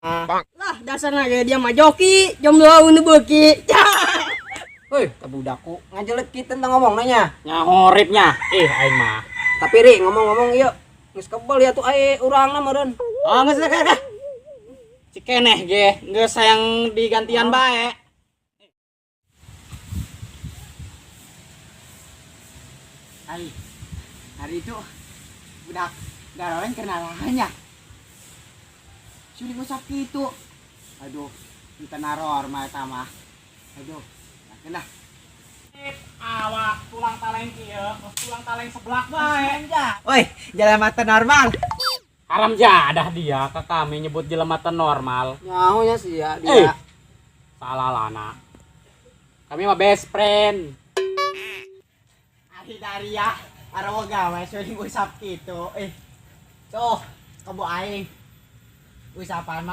Lah, dasarna ge dia mah joki, jomblo nu beuki. Woi, ka budakku ngajelek kitu tentang ngomong nanya. Nyahoripnya. Eh, aing mah. Tapi ri ngomong-ngomong ieu geus kebel ya tuh ae urangna meureun. Oh, geus geus geus. Cikeneh ge, geus sayang digantian bae. Hari, hari itu budak garoreng kenalannya. Sulit usap gitu. Aduh, kita naror mah sama. Aduh, kena. Awak tulang taleng kieu, tulang taleng seblak bae. Woi, jalan mata normal. Haram jadah dia ke kami nyebut jelema teu normal. Nyaho nya sih ya Eh. dia. Salah lana. Kami mah best friend. Ari dari ya, arawa gawe sulit usap gitu. Eh, tuh, kebo aing. Usapan mah.